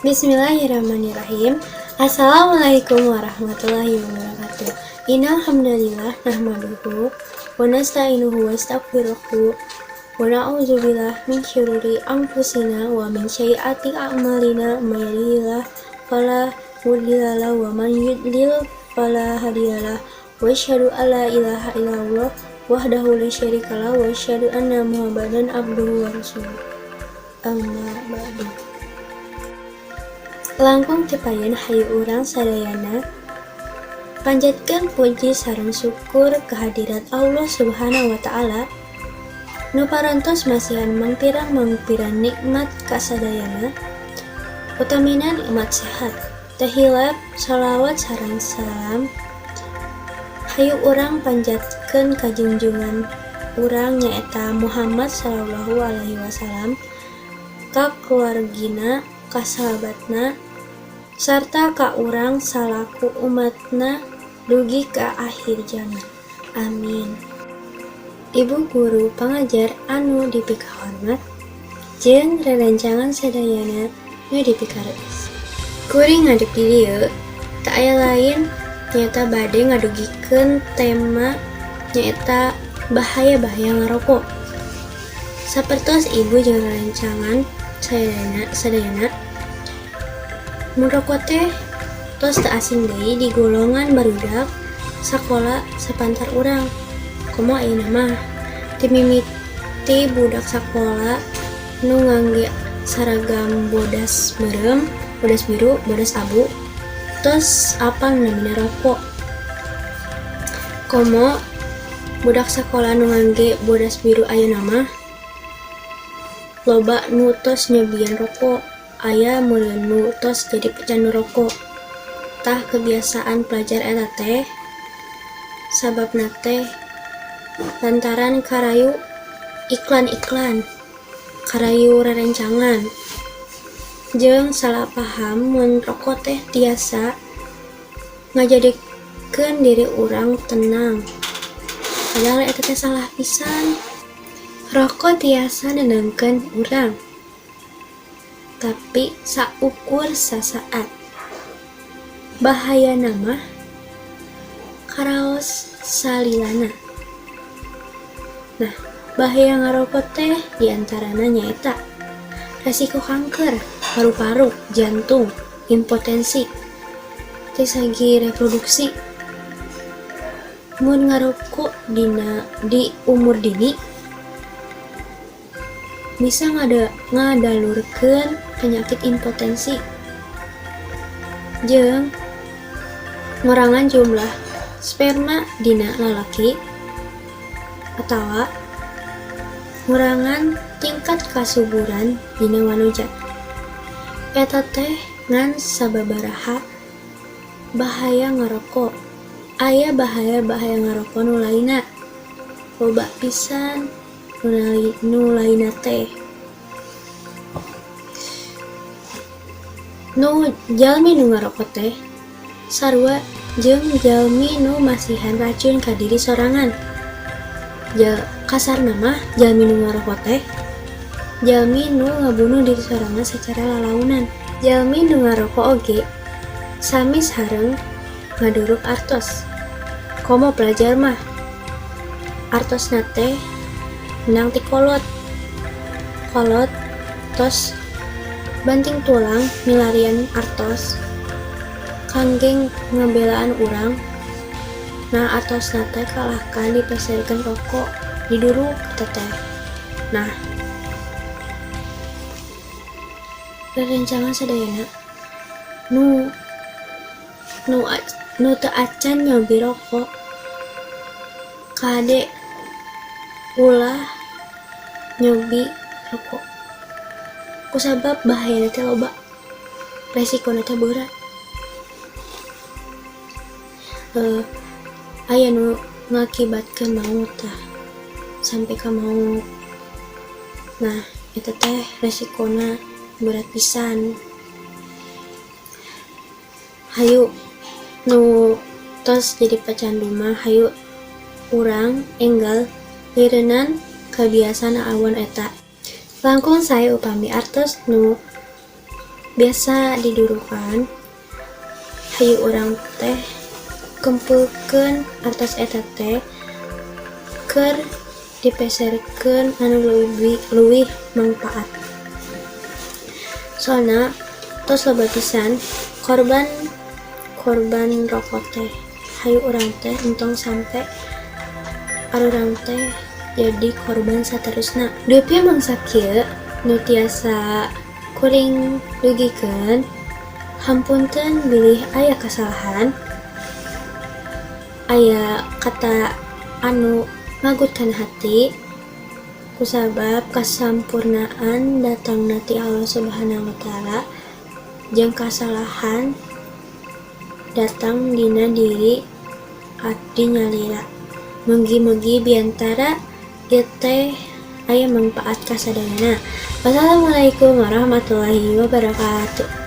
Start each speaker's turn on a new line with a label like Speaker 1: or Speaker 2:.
Speaker 1: Bismillahirrahmanirrahim. Assalamualaikum warahmatullahi wabarakatuh. Innal hamdalillah nahmaduhu wa nasta'inuhu wa astaghfiruhu wa na'udzubillah min syururi anfusina wa min sayyiati a'malina, may yahdihillah fala mudhillalah wa man yudlil fala hadiyalah, wa asyhadu alla ilaha illallah wahdahu la syarikalah wa asyhadu anna Muhammadan abduhu wa rasuluh. Amma ba'du. Langkung teu payun hayu urang sadayana panjatkeun puji sareng syukur kehadirat Allah Subhanahu wa Ta'ala nu parantos masihan mangpirang-mangpirang nikmat ka sadayana, utamina nikmat sehat. Teu hilap sholawat sareng salam hayu urang panjatkeun ka junjungan urang, nyaeta Muhammad sallallahu alaihi wasallam, ka kaluargina, ka sahabatna, sarta ka urang salaku umatna dugi ka akhir jaman. Amin. Ibu guru pangajar anu dipikahormat jeung rerencangan sadayana nu dipikareus. Kuring ngadeg di dieu teu aya lain nyaeta bade ngadugikeun tema, nyaeta bahaya-bahaya ngaroko. Sapertos ibu jeung rerencangan sadayana, mun roko teh tos teu asing deui di golongan barudak sakola sapantar urang. Komo ayeuna mah ti mimiti budak sakola nu ngangge saragam bodas meureum, bodas biru, bodas abu, tos apal nu namina roko. Komo budak sakola nu ngangge bodas biru ayeuna mah loba nu tos nyobian roko, aya meureun nu tos jadi pecandu roko. Tah, kebiasaan pelajar eta teh sababna teh lantaran karayu iklan-iklan, karayu rerencangan, jeung salah paham mun roko teh tiasa ngajadikeun diri urang tenang. Padahal eta teh salah pisan. Roko tiasa nenangkeun urang, tapi saukur sasaat. Bahayana mah karaos salilana. Nah, bahaya ngaroko teh diantarana nyaeta resiko kanker paru-paru, jantung, impotensi ti segi reproduksi. Mun ngaroko di umur dini bisa ngadalurkeun penyakit impotensi jeung ngurangan jumlah sperma dina lalaki atawa ngurangan tingkat kasuburan dina wanoja. Eta teh ngan sababaraha bahaya ngaroko. Aya bahaya-bahaya ngaroko nu lainna, loba pisan nu lainna teh. Nu jalmi nu ngaroko teh sarua jeung jalmi nu masihan racun ka diri sorangan. Kasarna mah jalmi nu ngaroko teh jalmi nu ngabunuh diri sorangan secara lalaunan. Jalmi nu ngaroko oge sami sareng ngaduruk artos. Komo pelajar mah artosna teh menang ti kolot. Kolot tos banting tulang milarian artos kangge ngabelaan urang. Nah, artosna teh kalahkan dipeserkeun roko, diduruk eta teh. Nah, rerencangan sadayana nu nu nu teu acan nyobi roko, kade ulah nyobi roko kusabab bahayana teh loba, resikona teh berat. Aya nu ngakibatkeun maut, tah, sampai ka maut. Nah, eta teh resikona berat pisan. Hayu nu tos jadi pecandu mah, hayu urang enggal lirenan kabiasaan awon eta. Langkung sae upami artos nu Biasa didurukan, hayu urang teh kempulkeun artos eta teh keur dipeserkeun anu leuwih mangpaat. Soalna tos loba pisan korban korban rokok teh. Hayu urang teh entong sampe arurang teh jadi korban saterusna. Dupi mangsa kieu nu tiasa kuring dugikeun, hapunten bilih aya kasalahan, aya kata anu magut kana hati, kusabab kasampurnaan datangna ti Allah Subhanahu wa Ta'ala jeung kasalahan datang dina diri abdi nyalira. Mugi-mugi biantara ieu teh aya mangpaat ka sadayana. Wassalamualaikum warahmatullahi wabarakatuh.